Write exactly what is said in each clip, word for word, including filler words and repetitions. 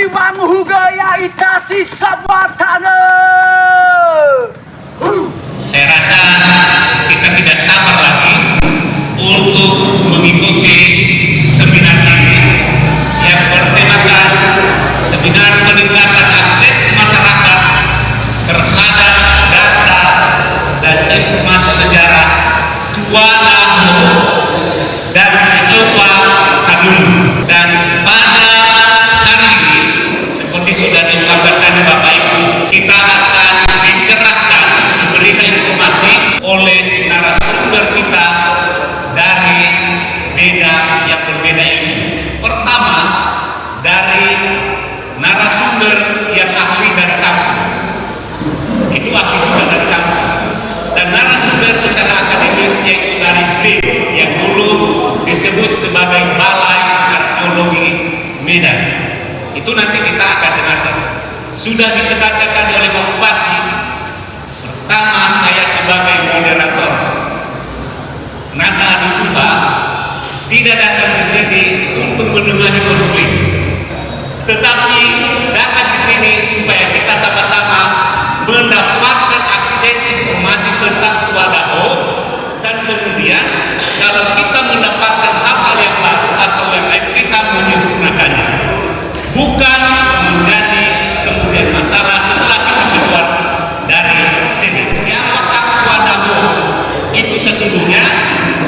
Panguhugö ya'ita si sabua tanö. Saya rasa kita tidak sabar lagi untuk mengikuti seminar ini yang bertemakan seminar peningkatan akses masyarakat terhadap data dan informasi sejarah Tuadaho dan si Eva Kadulu. Dan pada hari ini, seperti sudah diungkapkan tadi Bapak Ibu, kita akan dicerahkan, diberikan informasi oleh narasumber kita dari beda yang berbeda ilmu. Pertama, dari narasumber yang ahli dari kampung. Itu ahli juga dari kampung. Dan narasumber secara akademis yaitu dari BRIN yang dulu disebut sebagai Balai Arkeologi Medan. Itu nanti kita akan dengarkan. Sudah ditekankan tadi oleh Pak Bupati, pertama saya sebagai moderator. Nah, tahan dulu, Pak, tidak datang di sini untuk menengahi konflik, tetapi datang di sini supaya kita sama-sama mendapatkan akses informasi tentang Tuadaho, dan kemudian kalau kita mendapatkan hal-hal yang baru atau yang lain, kita menyempurnakannya. Bukan menjadi kemudian masalah setelah kita keluar dari sini. Siapakah Tuadaho itu sesungguhnya?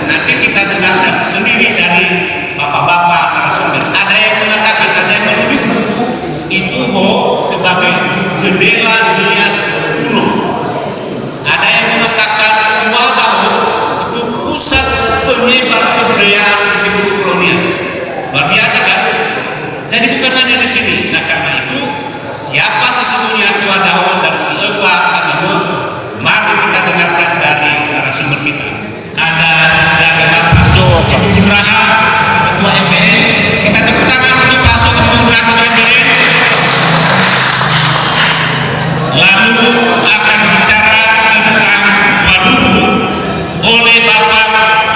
Nanti kita dengarkan sendiri dari bapak-bapak narasumber. Ada yang mengatakan, ada yang menulis buku itu ho sebagai jendela hias gunung. Ada yang mengatakan Tuadaho itu pusat penyebar kebudayaan di seluruh Pulau Nias. Luar biasa, kan? Jadi bukan hanya di sini. Nah, karena itu, siapa sesungguhnya Tuadaho dan si Eva Kadulu? Mari kita dengarkan dari narasumber kita. Ada dari Pak Paso Cindungraha, Ketua M P N. Kita tepuk tangan untuk Pak Paso Cindungraha, Ketua M P N. Lalu akan bicara tentang Waluhu oleh Bapak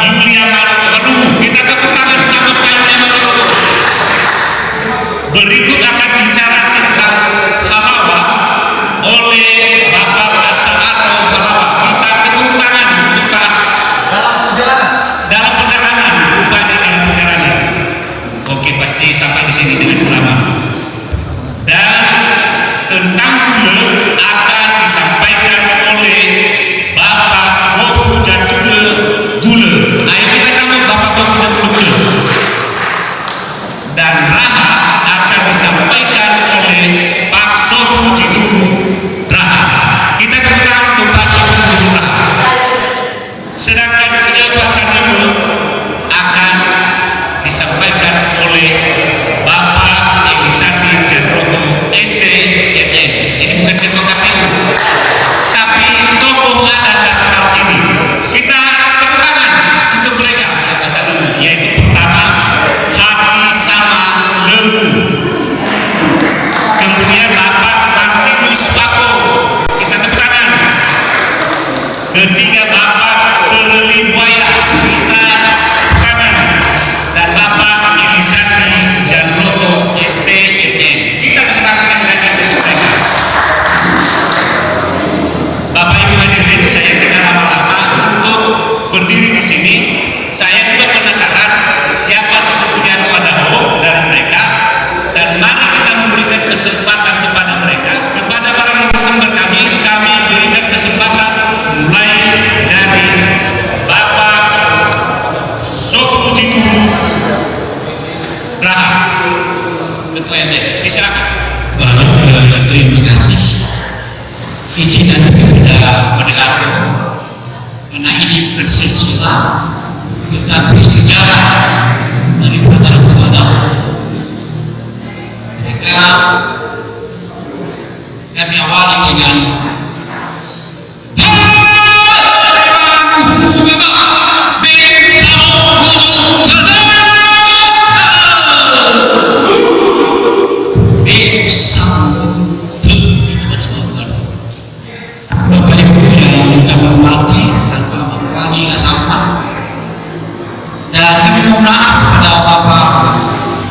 Yuliana Waluhu. Kita tepuk tangan sama Pak Yuliana Waluhu. Berikut akan bicara tentang Halawa oleh Bapak Asa'ato Halawa. Kita tepuk tangan untuk Pak As-, dalam perjalanan. Dalam perjalanan, rupanya dalam perjalanan. Oke, pasti sampai di sini dengan selamat. Dan tentang gula akan disampaikan oleh Bapak Gofu Jatule Gule. Ayo kita sambut Bapak Gofu Jatule Gule. Dan raha akan disampaikan oleh Pak Sofu Jiduru Raha. Kita tepuk tangan untuk Pak Sofu Jiduru Raha. Sedangkan si Eva Kadulu akan disampaikan oleh Bapak Elisandi Janroto, S T M M. Ini bukan ketua K P U, tapi tokoh adat dan Kartini. Kita tepuk tangan untuk mereka, si Eva Kadulu, yaitu pertama, Hadi Sama Lembu. Kemudian Bapak Martinus Pako. Kita tepuk tangan. Ketiga, Bapak Kereli Buaya, kita tangan. Dan Bapak Elisandi Janroto, S T M M. Kita tepuk tangan sekali lagi untuk mereka. Bapak Ibu hadirin, saya tidak lama-lama untuk berdiri di sini. Saya juga penasaran siapa sesungguhnya Tuadaho dari mereka, dan mari kita memberikan kesempatan kepada mereka, kepada para narasumber kami, kami berikan kesempatan mulai dari Bapak Sofu Jiduru Raha, Ketua M P N. Disilakan. Baik, eh, terima kasih. Izin nanti kepada moderator. Karena ini bukan silsilah, tetapi sejarah daripada Tuadaho. Maka kami awali dengan Bapak Ibu yang kami hormati, tanpa mengurangi rasa hormat. Dan kami mohon maaf kepada Bapak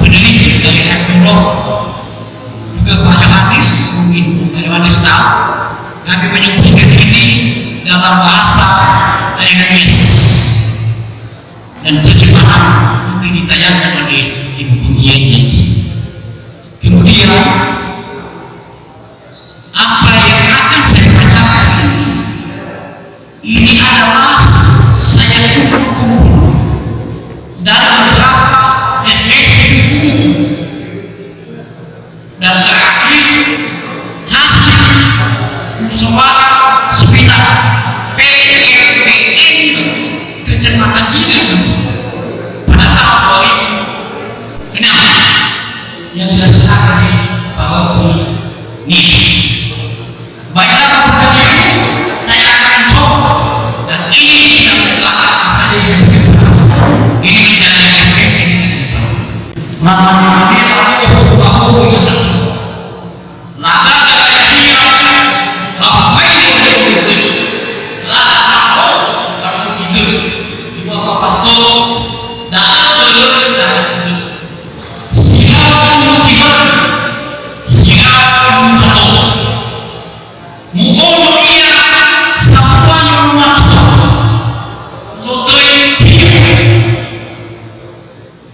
peneliti dari Hafizullah. Pak Yohanes, mungkin Pak Yohanes tahu, kami menyampaikan ini dalam bahasa Yohanes dan terjemahan mungkin ditayangkan oleh Ibu Penggiat nanti. Kemudian, apa yang akan saya bacakan ini, ini adalah saya kumpul-kumpul dari beberapa M S buku-buku. Dan terakhir, hasil musyawarah sepihak P L B N Kecamatan Gili pada tahun dua ribu enam yang dilaksanakan di Paroki Nias. Baiklah, Bapak Ibu, saya akan mencoba. Dan ini kita buka, ini menjadi yang penting. Mama-mama dia tahu, tahu, tahu, tahu. Lada daya dia, lafai dia, lada tahu, kamu gitu. Ibu apa pastor, datang ke sana. Silakan, silakan. Silakan, silakan. Mu'ono ia sampulu matua. Sotöi ia.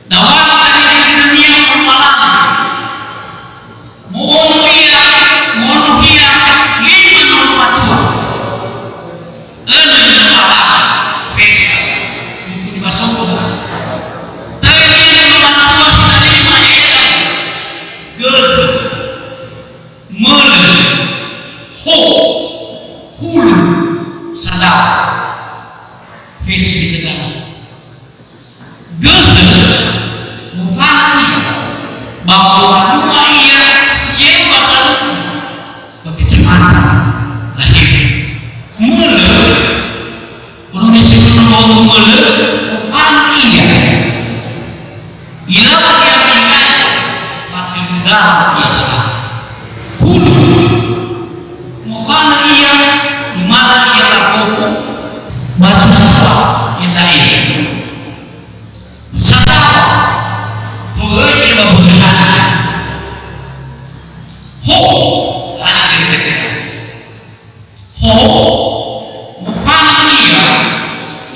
Dawala tadi dunia mu'ono alana. Mu'ono ia, mu'ono ia lima nono matua. Önö nono matua. Fes. Ini basoko. Töi nono matua si talima Esa. Gös. Mölö, ho, hulu, sadao. Fes di sadao. Gösö, mofanö ia, ba mbanua ia sieu ba saluku, ba kecamatan lahir. Mölö, Orang di situ nonton mölö, mofanö ia. Irawa ia meninggal, mati muda ia telah. Hulu, mofanö ia, numanö ia lakofu, ba susua ia ta'e. Sadao, toröi ia ba böhöhana. Ho, lagi cerita-cerita. Ho, mofanö ia,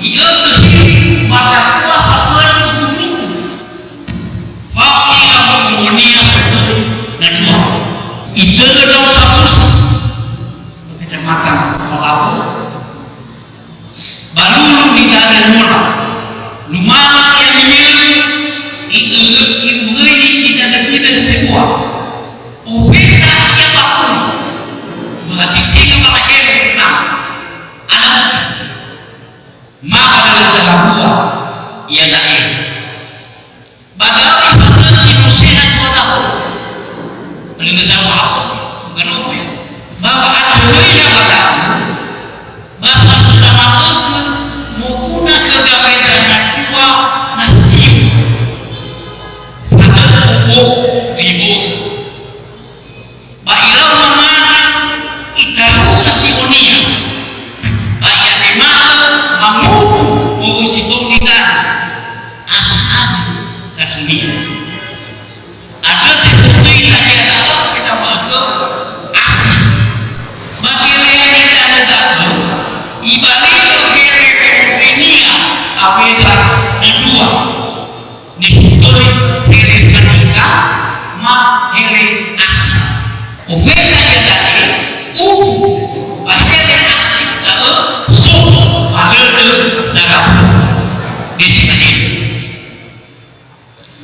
i'ötö hi ba gatua safönu gundrungu. Fao ia mo'onia safönu na dua. Itöngö daun safus, kecamatan Malawu, ba lulu nidanö nola. Numanö ia miyöu, i'ö-, i'uröini nidanö-danö sebua. Ofeta ia ba ulu. Berarti tenga ba lahemu nama. Anak. Maka dödö zahambua ia da'e. Ba da'ö ifazökhi nusena dua dato. Dödö zahambua apa sih? Bukan apa ya? Ba wa'atöröina ba da'ö. Ba samuza ma'ökhö moguna khö gaweda na dua nasio. Fadökö bo ribo. Ba ilau namana, itaruga sibonia. Ba i'anema'ö mangudu moroi si tou nidanö. Asi-asi dasunia. Andrö tefotöi tagia da'ö, kita ma'ökhö asi. Ba gerea nidanö da'ö, ibalöi hele fendrenia awena na dua. Nifotöi hele fendrenia ma hele asi. Ofeta ia da'e, uwu, ba hele asi da'ö, so, ba dödö zahambua. Desi tadi.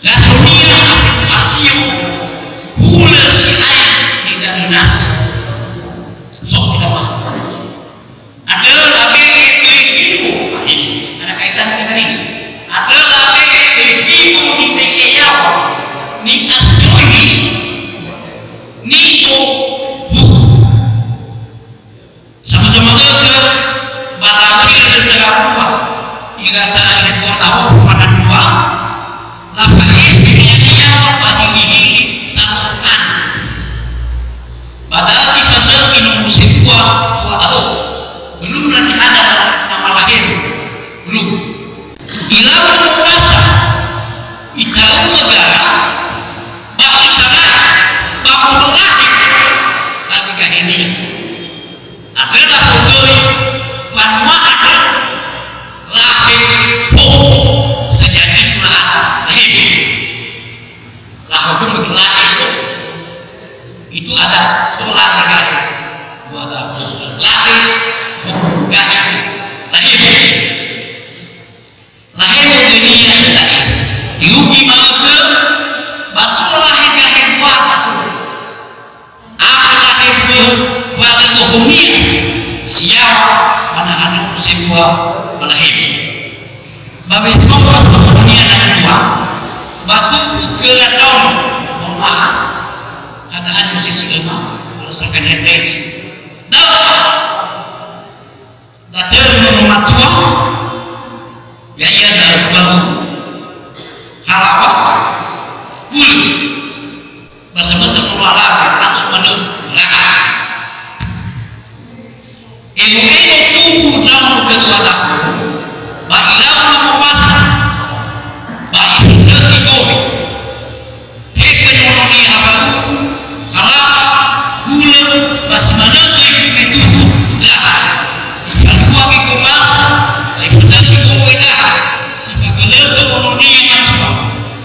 Lasonia asio hulö si'ai nidanö nasi. So, tidak masuk. Andrö labe'e böi gibo. Ada kaitan dengan ini. Andrö labe'e böi gibo nibe'e yaŵa. Ni'asioi, ni'ohuku. Sama-sama ökhö, ba da'ö dödö zahambua, ira ta'ali ketua da'ö, pada dua, lafalesi niania ba hili-hili satu an. Ba da'ö ifazökhi nomor sebua dua da'ö, belum lagi ada nama lahir, belum. Ilau nomor basa, itaruga gara, ba itara, ba modoa, Itu ada sola gahe. Wala gahe. Lahir. Lahir dunia tetapi. Iugi ma'ökhö, ba sola gahe dua tahun. Apa lahir be, wala tohunia. Siawa, mana anu semua, ba lahir. Ba me faoma khönia na dua, ba tu'u khöra daun, mohon maaf, ada anu sisi ema, kalau sakit hati. Daun. Datang mematua, ya ia ada baru. Halawa, bulu. Basa-basa perwala, langsung manö, raga. Emo-emo tumbu ndraono kedua tahun, ba ilau wangowasa, ba ifazökhi bowe. He khö nono niha bau, halawa, hulö, ba si manö göi me tumbu, ndra. Ifalua wangowasa, ba ifazökhi bowe ndra. Si fagölötö nono niha matua,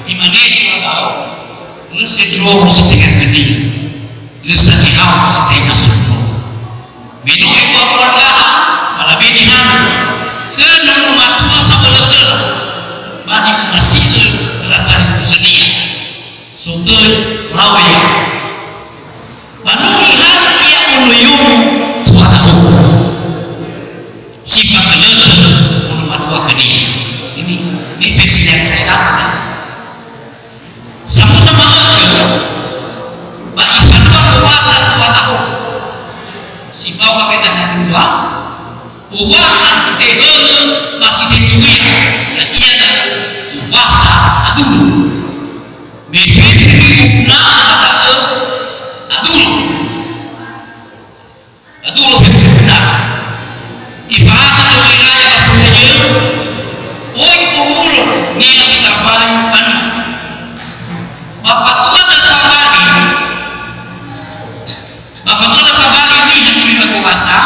imane dua tahun. Lö sindruhu si tenga khönia. Lö sahihau si tenga sundruhu. Me no ebua-bua ndraha, ba labini hana. Khö nono matua sabölö töra. Ba ni'omasi'ö ira talifusönia. Sotöi lau ia. Ba no ihana ia ono yomo tua tahun. Si fagölötö ono matua khönia. Ini, ini versi yang saya dapat, ya. Samusa ma'ökhö, ba ifalua wangowasa dua tahun. Si fao gaweta na dua, wangowasa si tehölö ba si tetuia, ya'ia da'ö wangowasa adulu. Me fefu iguna'ö ba da'ö adulu. Aduh, benar. Ifahata Tuhan Raja Rasul Raja, oi umur nina kita paling anu. Ba fatua dan pabali, ba fatua dan pabali niha si mane kuasa,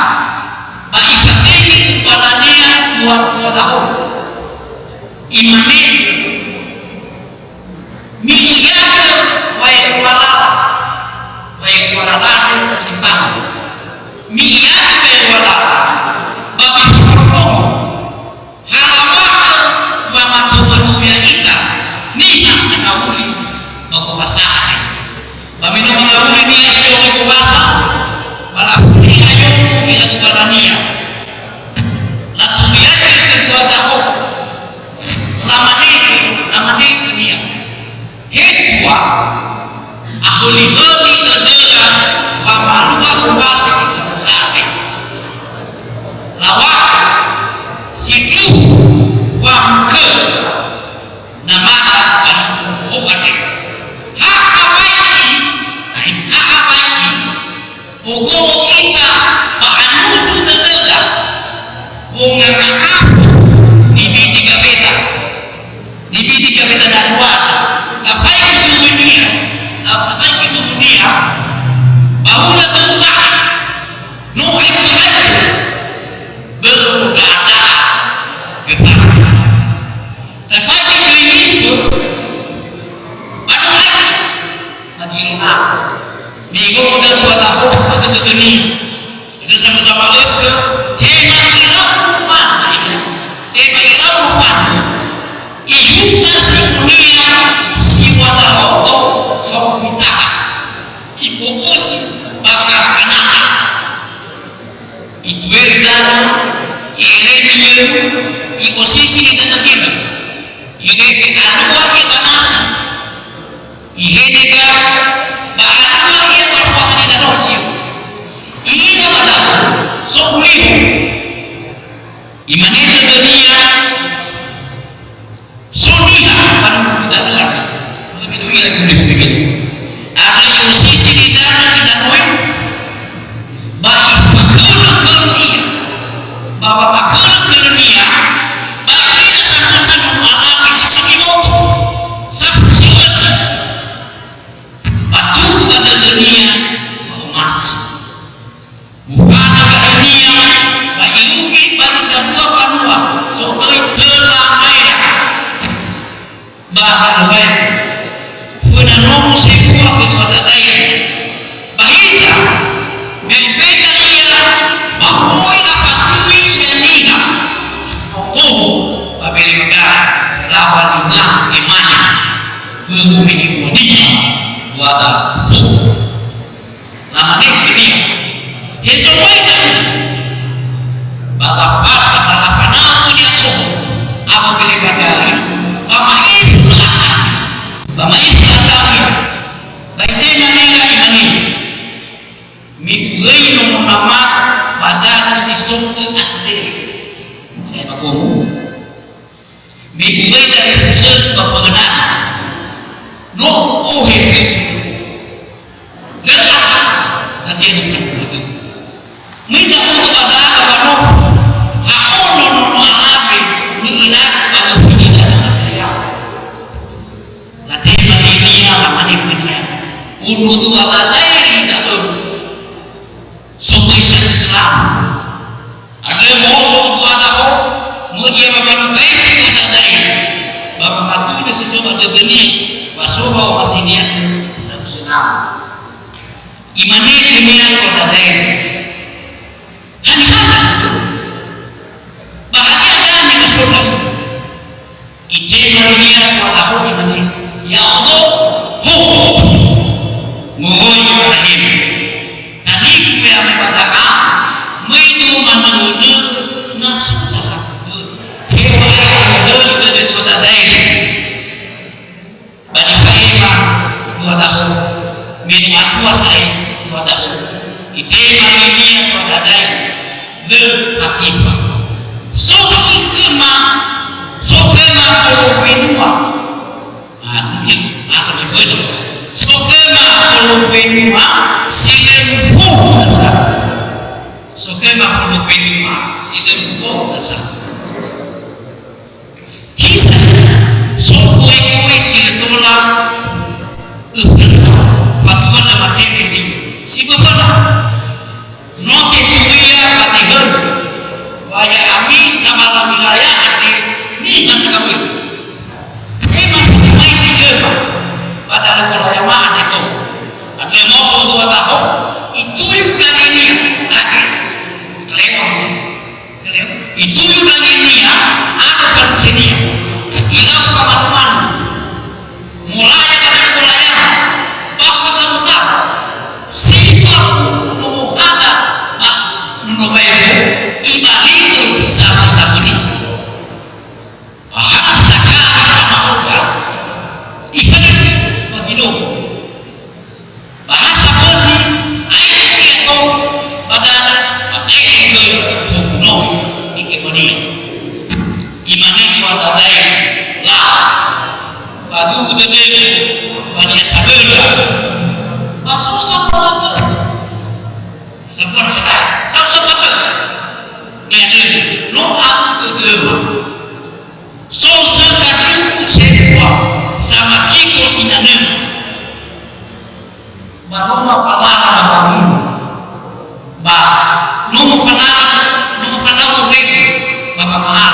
ba ifatenge ubalania dua, dua tahun. Imane, Mi'iagö waelualala, waelualala si bangun. Mi'iagö waelualala, ba mifakoroma. Halawa'ö wamato-mato ya'ita, niha sangawuli ba gowasa andre. Ba me no mangawuli niha si ya'ia gowasa, ba lafuli ayo ira tubalania. Latuliati kedua tahun. Lamane, lamane khönia, "He tua, ahölihöni dödöra wama'alua gowasa si so andre. Lawakha si tuhu wamukhö namada ba nomo andre. Ha awaigi, ha awaigi, Ogo'o ita ba anusu dödöda, wonga nga'afu nibidi gaweta, nibidi gaweta danuada, tafaigi tuhunia, tafaigi tuhunia, ba hulö tö uma'a, no aetu-aetu, börö da'a-da'a götara. Tafaigi tuhunia, ba no aetu, ba di lona. Nigo dua tahun, ba dödönia. Itu sama-sama ökhö, tema ilau Tuhan, tema ilau Tuhan. Ihuta si mulia, siwa daroto, hau mitaha. Ifo'ösi bakha anakna. Itueri dana, i'eleni yölu, i'osisi dana gila. Irege alua ia ba nasi. Ihede ga, ba alua ia ba ruangan ida nonzi. Ira ba da'ö, so uliho. Imane dödönia, so niha, ba nunggö da'ö lagi. Lebih dulu lagi uliho begitu. Ada iosisi di dalam kita noe. Ba ifakölö-kölö ia, ba wa'akölö-kölönia, ba ia sanasa no alawe si so ibo'ö, safu si ösi. Ba tumbu ba dödönia, ba omasi. Mufana gahenia, ba irugi ba zi sambua mbanua, sotöi töla maera. Ba hana bae, föna no Nono sebua khö Tuada Dae. Ba hiza, me ufeta ia, ba oi lafatui ia niha. Oho, ba bere magara, lawalinga emania. Bö'ö me ibua niha, Tuada. Lamane khönia, "He Zo'aya da'ö." Ba lafa-, ba lafana'ö niha tou, awö bere magara, ba ma'ifu la'atami, ba ma'ifu la'atami, ba itema niha imane, "Mi'u'öi nomo nama ba danö si so õ asde." Sa'ae ba gomu. Me uweda nifusögu ba pangandra. No u'ohe fefu. Lö akha, hadia nifefu. Möi ndra'odo ba da'ö ba nofu. Ha ono nono alawe, ni'ilagu ba nofu nida. Latema linia, lamane khönia, "Unu dua ladai da'ö." Sokhöi sa Islam. Andrö moso Tuada ho, möi ia ba mbanukhöi si Tuada Dae. Ba mamatunö si so ba dödönia, ba so ba omasinia khö Islam. Imane khönia Tuada Dae, "Haniha da'ö? Ba hadia da'ö ni'asondra'ö?" Itema linia Tuada ho imane, "Ya'odo, ho, ho, ho. Möi Ibrahim. Taniku me ame ba da'a, möi dua manö-nö, na so zahakutö. Hewa ae dödö Tuada Dae." Ba nifa'ema Tuada ho, me ni'atua sa'ae Tuada ho. Itema linia Tuada Dae, "Lö atifa. So khöma, so khöma polo mbenua." Ah, mungkin asa miföna. "So khöma polo mbenua si lö mufou nasa." So khöma polo mbenua si lö mufou nasa. Hiza, so koe-koe si lö tola öföna, fatua na mateme li, si böföna. No teturia ba tehölu, wa ya'ami samala wilayah andre niha sagawöli. Tema fatumai si khöma, ba dalö wolayama andre tou. Andrö moso dua taho, ituyu gaginia, gagi. Klewa. Ituyu gaginia, andrö fanusenia. Ilau ba manu-manu. Mulai ba manu mulai, ba fasamusa. Sifa nomo hada, ba nono baebu, ibaligö sabu-sabuni. Bahasa kami sama orang. Ikhlas bagi no. Bahasa bösi, ae ia tou, ba da'ö, ba ae ia tou, ba gunoi, ike mania. Imane Tuada Dae, la, ba duhu dödögu, ba niha sagöndra. Ba so sambua tö. Sambua sadae, so sambua tö. Niha dödö, no aku dödöma. So sökha tu'u sebua samatiko sinanöma. Ba no mafalara ba wangulu. Ba no mafalara, no mafalara wege ba wangahara.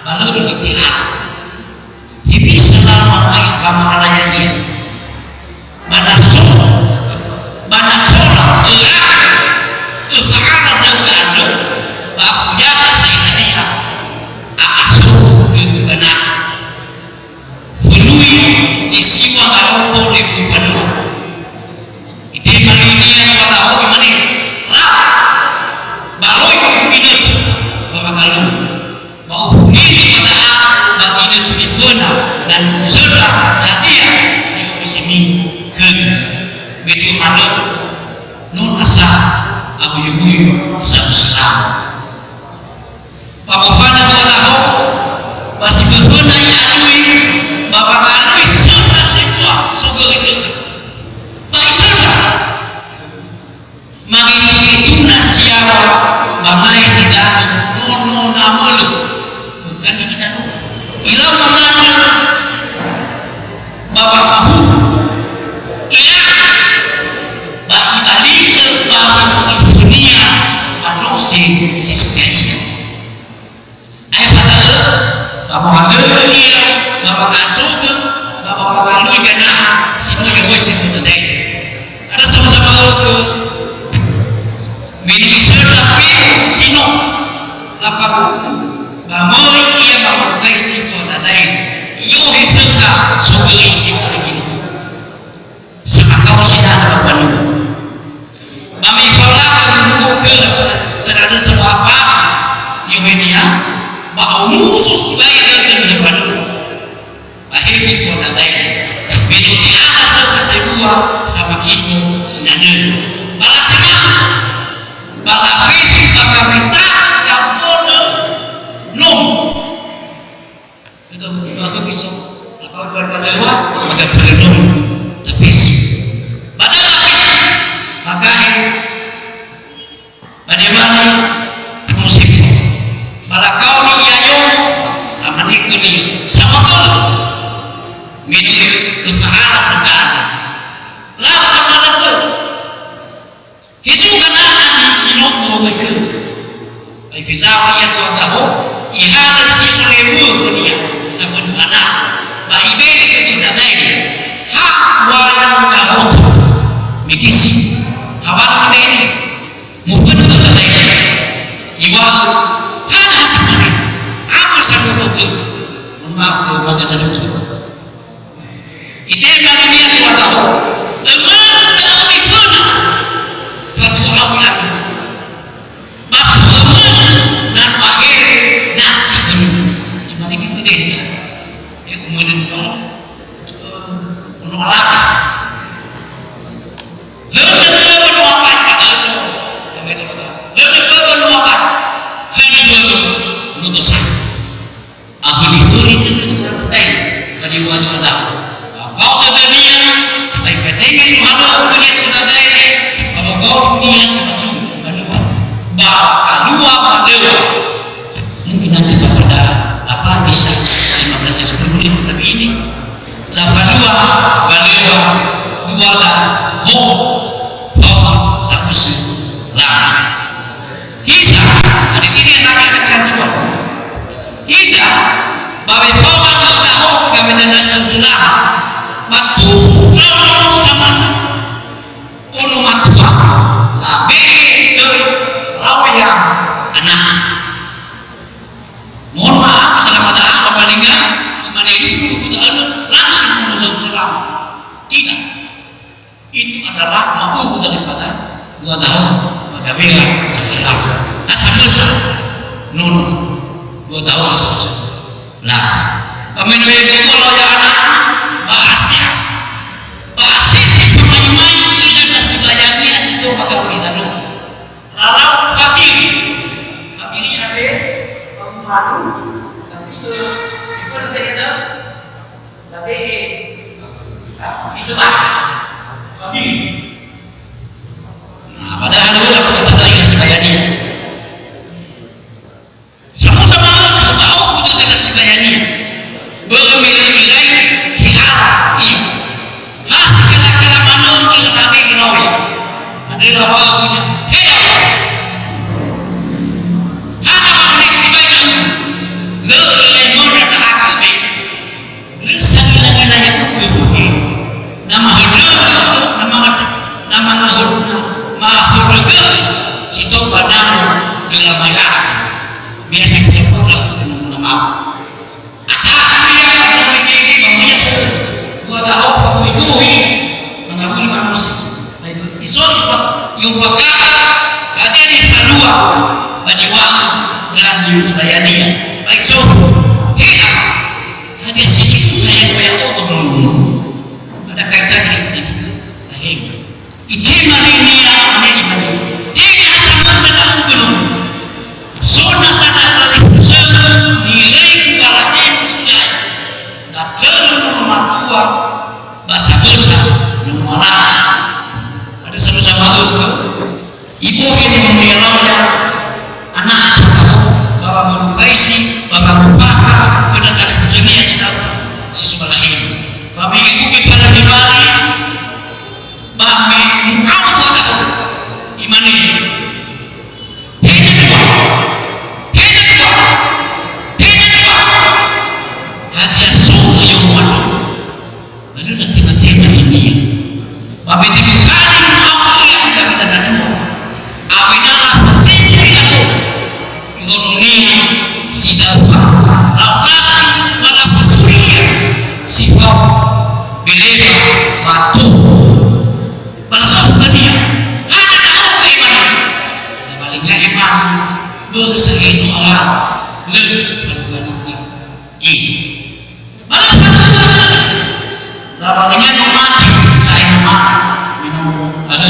Ba lö ihitera. Hewisa lala ba ma'ala ya'ia. Ba na so, ba na tola ö'a, öfa'ara zaugö andrö, ba afuyaga sa'idania, a'a so khögu ba na. Fului si siwa ngaroto lebu banua. Itema linia Tuada ho imane, "Ra, ba oi binötö ba magalö." Ba ufulini ba da'a ba ginötö niföna, na no usöndra hadia ni'omisimi khögu. Betul manö, no nasa awuyuwuyu sabu selama. Ba mofanö Tuada ho, ba si föföna i'alui, ba wangalui söndra sebua sogöi zökhi. Ba isöndra. Mangitu-ngituna siawa, mangai idanö, nono namölö. Bukan idanö. Ila manana, ba wamahuhu. Ila, ba ibaligö, ba ifunia, ba nose, si sudah ia. Aefa da'ö, ba mohalöŵö ia, ba wangasogö, ba Lalui gana'a si no yohoi si no tadai. Ada sama-sama ke mini isera fefu si no lafaku ba möi ia ba makai si no tadai. Yohi seka sogei si no lagi. Sama kau si no lafaku. Ba me ifaolaga guru khöra sanandrö sawa'afa niyohenia, ba omuso sibai dödö niha mbanua. Ba he tua dadae, me no te'ala zökha sebua samakito sinandrö. Ba latema, ba lafesi ba gamita'ö gambönö nomo. Khöda mungkin masuk bisa. Atau dua dua lewat, maka perlu tafis. Pada tafis, maka ini bagaimana musik? Pada kau ni ya yo, lama ni kuni sama kau. Minum kefahalan sekarang. Lah sama tu. Hisu kana ani si no moroi khöu. Ba ifezawai ia tua daho, ihalö si ole ua khönia, sabönu ana. Ba ibe'e khö tua dadae, ha wa'alu dahoto. Mikisi, ha wa'alu dadae. Mufönu tua dadae. Iwa'ö, hana hasumane. Apa saboto khö? Mohon maaf, keluarga saboto. Itema linia tua daho, "Ömönu da'ö miföna, fatua ami ami. Ba tu'ömönu na nu'ahere nasi ömönu." Si manigi födöda. E, umönu dua, e, ono alaka. Hönö böwö no abai, hönö böwö no abai. Hönö böwö no dosa. Ahöli-höli dödö tua dadae, ba niŵa'ö tua daho. Ba fao dödönia, ba ifatenge nuhalö'ö khönia tua dadae, ba wagao dunia si fasugi, ba niŵa'ö, ba kalua ba lewat. Mungkin nanti pada apa bisa lima belas jam sebelum ini, tapi ini. Lafalua ba lewat, dua daho, fao sakusö lama. Hiza, nah, di sini yang kami akan cuan. Hiza, ba me fao ba dua daho, kami dan Nabi Sallallahu Alaihi Wasallam. Ba tubuh daho sama-sama. Ono matua, labe'e töi, laoya anak. Mohon maaf, salah paham, palinga, semane dulu, dulu, langsung, langsung, langsung. Tidak. Itu adalah ma'uwu daripada dua daho, maka bela satu selam. Nah, samösa nono dua daho satu selam. Nah, pamain dua daho ya anak, bahasa. Bahasa si pemain-main ina nasi bayani, nasi to maka bela no. Lalau Fabiri. Fabiri ada, Fabiri. Tapi, eh, itu nanti ada. Tapi, eh, itu lah. Fabiri. Nah, padahal itu lah kota saya sebayani. Sama-sama tahu kota saya sebayani. Bö'ö me lö irai te'ala ia. Ha si kala-kala manö ira tabe iraoi. Andre lawa guna. He! Hana manö sibai na'u. Lö irai mönö ta'akhi be. Lö sangila-ngila ya'ugö bohe. Na mahödögö, na manga-, na mangahö-, na mahödögö si tou ba namo döla maila. Biasa bisa pola, na mau. Ata'u ia, ba döla mege-ge, ba mege-ge, dua daho, ba mege-ge, mangawuli manusia. Ba itu, isoni, ba, yumpa kata, hadia nifalua, ba niŵa'ö, gelar Yunus Bayania. Ba iso, he, apa? Hadia si itu saya kaya oto nono. Ada kaitan dengan itu, akhirnya. Itema linia ame imane, "Tenga samösa ndra'ugö nono. So nasa na talifusögö niraigu ba latema siai. Datölö nono matua ba samösa nono alana." Ada samösa matua. Ibohe nono nilaoya ana atau ba wamangukhaisi, ba wangupaka, khöna talifusönia cita si sumala'e. Ba me ibuke pada nibali, Ba me mu'ao da'ö, imane, "He Natua, he Natua, he Natua, hadia so khöu yomo andrö?" Ba me tebukani mu'ao ia ita-ita na dua. Awena lafasiri aku. Ihononia si da'ua. La'ondrasi ba lafasuri ia si fao. Beleba batu. Ba lasofu khönia. Hana ndra'oga emanu. Ba linga'e emanu. Bö'ö sa'ae no ala. Lö faduanisi. Ih. Malah, lawanginya no mati, saya no mati. Minum ada.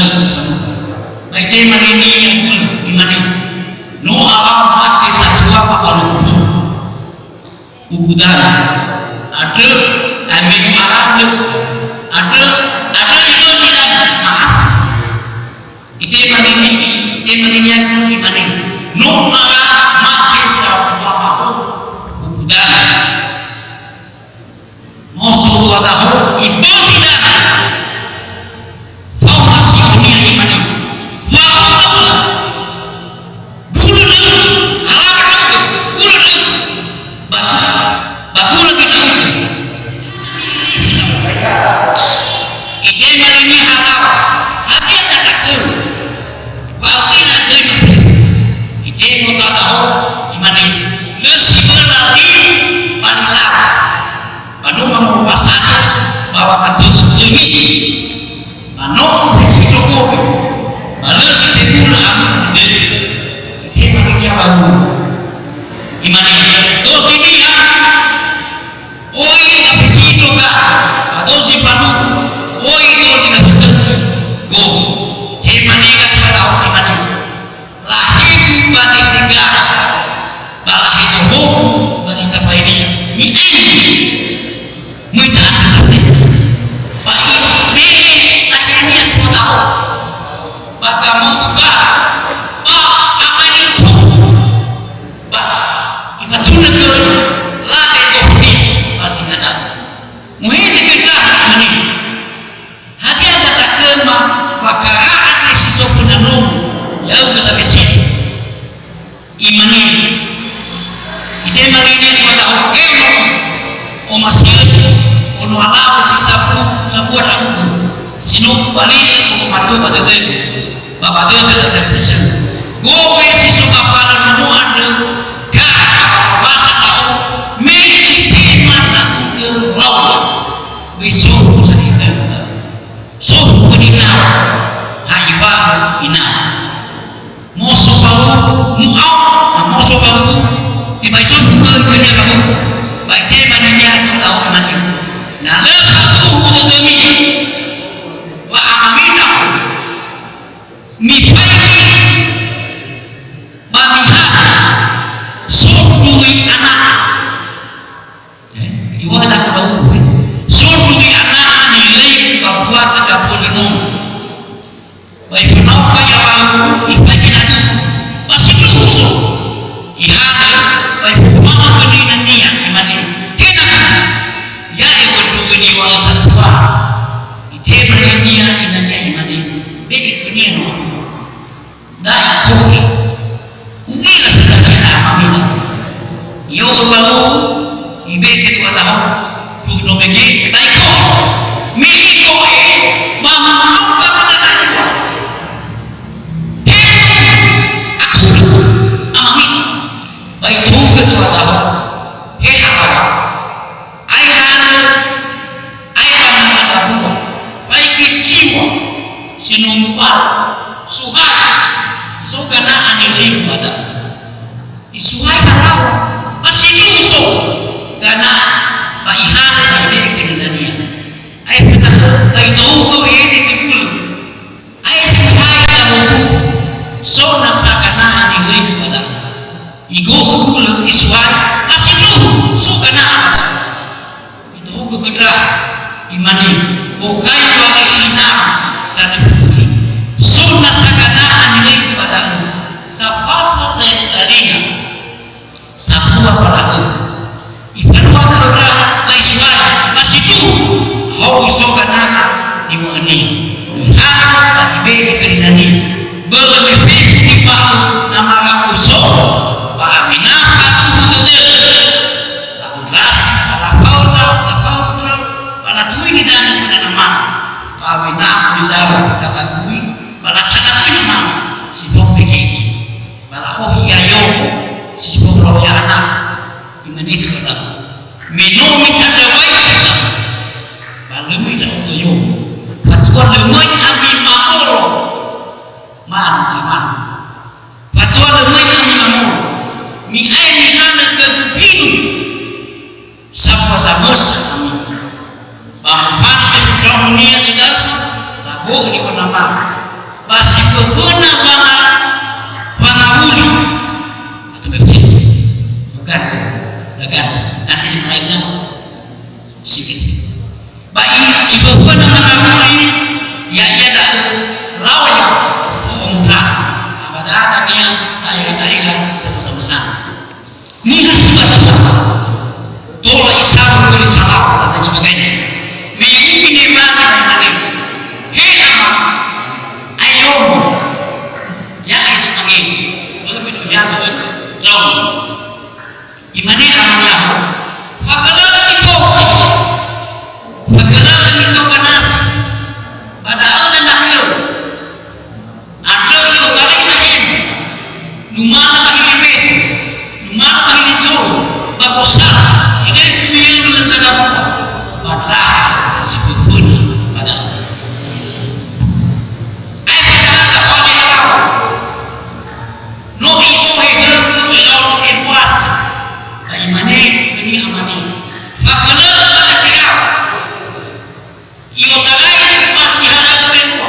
Baik, saya mani ini ya, gul, gimana? No, awal mati satu apa kalau gul? Ugudan. Ada, amin, ada, ada, ada itu tidak, maaf. Itema nini, itema nini aku imane, no mara mate tua mama ho, ugudan. Moso dua taho, ibösi dada. Fao masi dunia imane. Wa, wa, wa, wa. Gula dödö, halawa dödö, gula dödö. Ba, ba gula kita uku. Itema lini halawa, hadia dadaku. Wa utina döi mate. Itema dadaho, imane, lö si möla li, ba nilawa. Ba no mangoromasa, ba wamatögö tömi. Ba no ufesito gowe. Ba lö si sebulö ami adu dede. Itema lini halawa. Imane, dozi niha. Oi, ufesito ga. Ba dozi mbalu. Oi, dozi na fetö. Go. Tema niha dua taho imane. Lahegu ba Nitigara, ba lahedohogu ba Sitafaini. Mi'aini. Möi da'ö tabe. Ba ibe'e lahenia dua taho. Ba gamogu ba, ba amane tok. Ba ifatunö tölu, lahedohonia ba Singada'ö. Muhede Petra, imane. Hadia dadaku ma wakara andre si so pöna nogu, ya'ugö Zabesi. Imane, itema lini dua taho, "He no, omasi'ögu, ono alawe si sabu, sabua ndra'ugö, si no ubaliti khögu matua ba dödögu, ba ba dödö ndra talifusögu. Gowe si so ba falö nomo andrö, gara ba wasa ndra'o, me itema ndra'ugö laula. Böi so sa'ae dödö." Sofu khö ninau, ha iŵa'ö inau. Moso bauru, mu'ao, na moso bauru, ibai sofu khö ninia bauru. Ba itema ninia dua taho mane. Na lö faduhu dödömi, wa amami ndra'o. Mifaigi ba mihaga, so dui ana. Eh, iŵa'ö da'ö ba ulu, eh. So dui ana nilei ba buatö ndra bölö nomo. Ba ifanaoka ia bauru, ifaigi na dödö. Ba sindruhu so. Ihaga, ba ifoma'ö khö ninania, imane, "He nana, ya'e wöndrögö niŵa'ö satua." Itema ninia inania, imane, "Be'e khönia no." Da'i ko'e. U'ila si dania amami. I'o'ö baowu, ibege dua taho. Tuh no bege, da'i ko'e. Me i'o'e, ba mu'ao ba dua taho. He, aku, amami. Ba itu'u dua taho. He halawa. Ae halö, ae amama dahua, faigi ziŵa, si no mu'ao, suhai, so gana'a nilegu ba da'ö. Isuhai halawa, ba sindruhu so gana'a, ba ihalö ba ibe'e khö ninania. Aefa da'ö, ba itougö wehede khö gulö. Ae suhai damogu, so nasa gana'a nilegu ba da'ö. Igo'ö gulö isuhai, ba sindruhu so gana'a ba da'ö. Itohugö khö ndra, imane, "Bokai wa ihina'ö tanö fuhi. So nasa gana'a nilegu ba da'ö, safasa zaetu darina, sambua pala'ögu." Ifalua da'ö ndra ba isuhai, ba sindruhu, haogö so gana'a niŵa'önia. Ihaga ba ibe'e khö ninania. Börö me fefu niŵa'ö na mara oso, ba amina faduhu dödö. La'ondrasi, ba lafao ndra, lafao ndra, ba latui nidanö khö nana mama. Ba Awena Rizal talagui, ba latalagui nama si fao fegege. Ba la'ohi ia yomo si fao folohe ana, imane khöda, "Me no mitandrawai khöda, ba lö möi ndra'odo yomo. Fatua lö möi ami mamolo." Ma'an, ma'an. Fatua lö möi ami mamolo. Mi'ae mihanö khögu mbi'u. Sambua samösa ami. Ba mofante fetaonia si da'ö, labo'ö ni'onamara. Ba si föföna wanga-, wangawuli. Atau berarti, bukan, bukan. Nanti yang lainnya, sikit. Ba i-, si föföna wangawuli, ya'ia da'ö, laoya, fo'omudraha. Ba da'ö dania, daerah-daerah, samösa-mösa. Niha si ba dua, tola isabu khöli salau dan lain sebagainya. Me irugi nemane, imane, "He ama, ae yomo, ya'e si mangeni, bö'ö me no iada'ö, drao." Imane amania, "Fagölögö mito, fagölögö mito ba nasi, ba da'ö na nakhilau." Andrö i'otarai nahemu. Numana ba hili mbeto, numana ba hili zolo, ba gosana, irege mi'önu lö sagabu'a, ba ndraha si föföna ba da'ö. Aefa da'ö ba fa'ohe alau. No i'ohe högö ilau ebuasa. Ba imane khönia amania, "Fagölögö ba nasi ya'o." I'otarai ba si hana gabelua.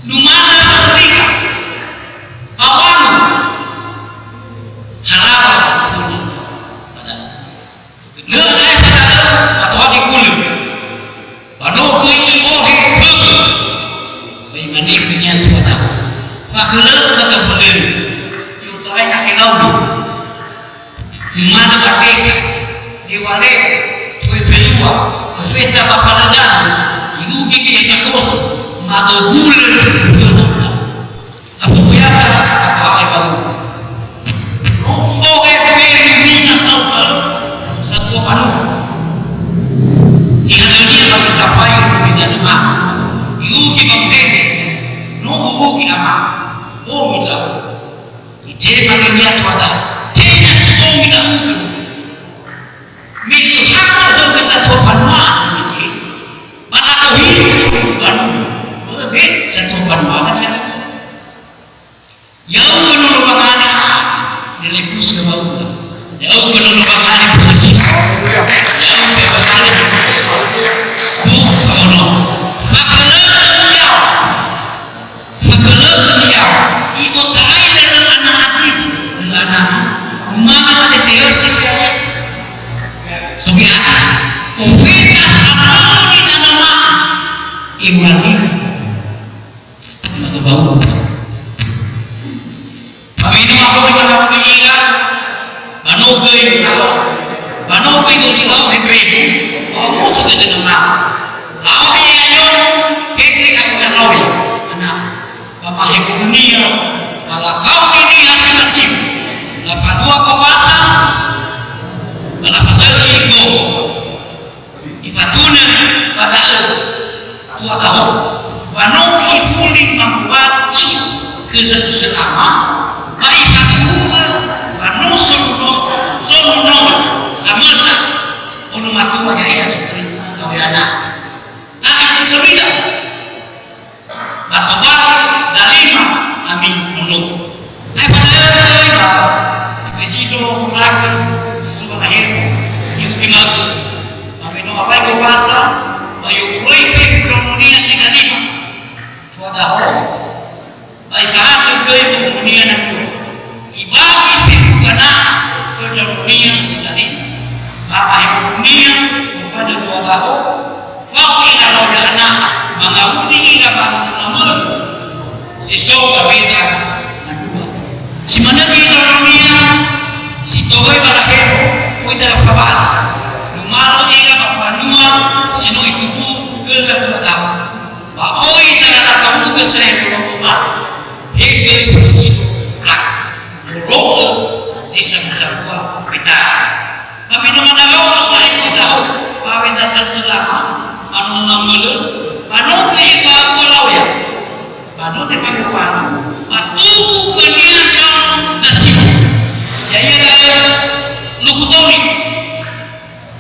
Numana ba zurika. Ba wanu. Halawa fulu. Pada. Lö ae ba da'ö, ba tohare gulö. Ba no göi i'ohe högö. Ba imane khönia tuada, "Fagölögö ba gaböleu. I'otarai akhe laulu." Numana ba deka, dewaleo, toe felua, ofeta ba falödanö, irugi bi eka kose, mado gulö si föföna. Afu kuyata, atau ae baru. Ohe feru mina tau satua banua. Ihatönia ba setapai di danua. Irugi ba mudede, no urugi ama. Oh, mita. Itema khönia tuada, "Tenga si bongi ndra'ugö. Me öhalö högö satua banua, ba la'ohilö banua. Bö'ö me satua banua kan ya." Ya'ugö nono wangani, nilai pusi wa'ugö. Ya'ugö nono wangani pusi. Ya'ugö wangani. Bu, kamono. Fagölögö ya'o. Fagölögö ya'o, i'otarai lö ana agi, lö ana. Numana ba D T L si sia. Sogi ana. Ofeta samöno ni danama. Iwali. Mado bau. Ba me no a'ohe ba la'ohe ira, ba no göi lao, ba no göi dozi lao Hebreu, ba omuso dödö nama. La'ohe ia yono, Hebreu atau la'ohe, ana. Ba mahebo'önia, ba lakaoni niha si masibu. Lafalua gowasa, ba lafazökhi gowa. Ifatunö ba da'ö tuadaho, wa no ifuli mangowali ia khö Zatu Selama, ba ifaduhu'ö wa no somuno-, somunoa samösa ono matua ya'ia zotoi gaweana. Tagi khö Sawida. Ba tobali dalima ami onogu. Aefa da'ö ba Efesido hondragö si sumangaheru, iugi magö. Ba me no awai gowasa, ba i'oroi fefu ndraononia si dalima. Tuadaho, ba ifahatö göi ba omonia nafua. Ibagi fefu gana'a khö ndraononia si dalima. Ba mahebo'önia, ba dödua da'ö, fao ira lau ya'ana, mangawuli ira ba namöi. Si so gaweda na dua. Si manö ndraononia, si toröi ba nahebo, oi zara fabali. Numalö ira ba mbanua si no itutu'u khöra tuadaho. Ba oi zara latawu'ö saebu lo'o mate. He göi polisi. Molo'ö zi sambua betara. Ba me no manawao sa'ae tuadaho, ba wenda Zatu Selama, ba Mangölö, ba no gõi ba dua lau ya. Ba no tefangowalu, ba tumbu khönia ndraono dasi. Ya'ia da'ö lukhu Tomi.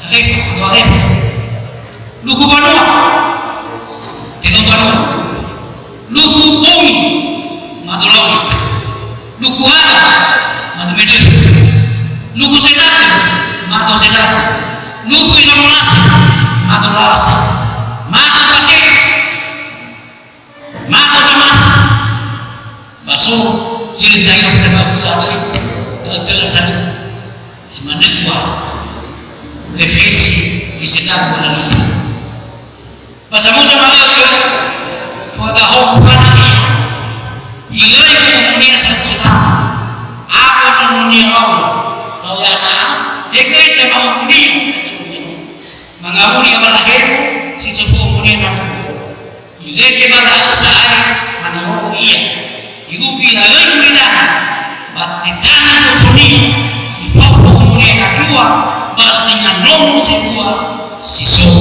Arefa, atau Arefa. Lukhu Banua. Tenö Banua. Lukhu Bongi. Mado Laonga. Lukhu Ada, mado Medelö. Lukhu Sedatu, mado Sedatu. Lukhu Iwanolasi, mado Lawasa. Mado Pace, mado Famasa. Ba so, zi lö zaino kita ba khöda döi, ba ötöla satu. Simanö ua, referensi, di Sedatu, ba lalu. Ba samuza ma'ökhö, tuada hoku fana ia. Iröi gumunia satua. Awö nononia Laonga. Lau ya'aga, hegöi ndra mahukunia. Mangawuli abala hemo, si so fo'omonia natu. Irege ba da'ö sa'ae, manawö'ö ia. Irugi la'öi gulidanö, ba tetana botonia, si faufu umune natua, ba singa nono sebua, si so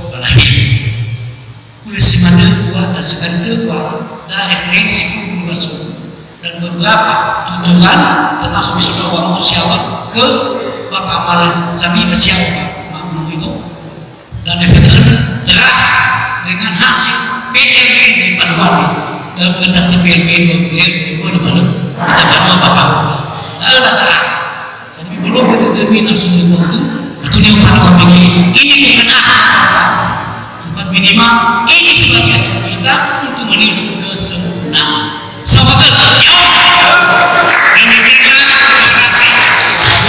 ba lahiri. Hulö si manö ua dan sekali tökua, da referensi guru rasul. Dan beberapa tuturan, termasuk misalnya uang siawa ke Bapak Amala Sami bersiawa, Pak Mahmud itu. Dan efek terah dengan hasil P M N di Padoan. Dalam kata P M N dua puluh dua di mana? Kita Padoan Bapak. Lalu datang. Tapi belum kita terima sudah waktu. Atau dia Padoan begini. Ini kita nak. Cuma minimal ini sebagai kita untuk menuju kesempurnaan. Sahabat, ya. Demikianlah narasi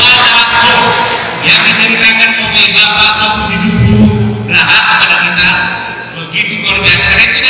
wadah yang diceritakan oleh Bapak Sobu di Duhu Rahat kepada kita. Begitu luar biasa. Karena itu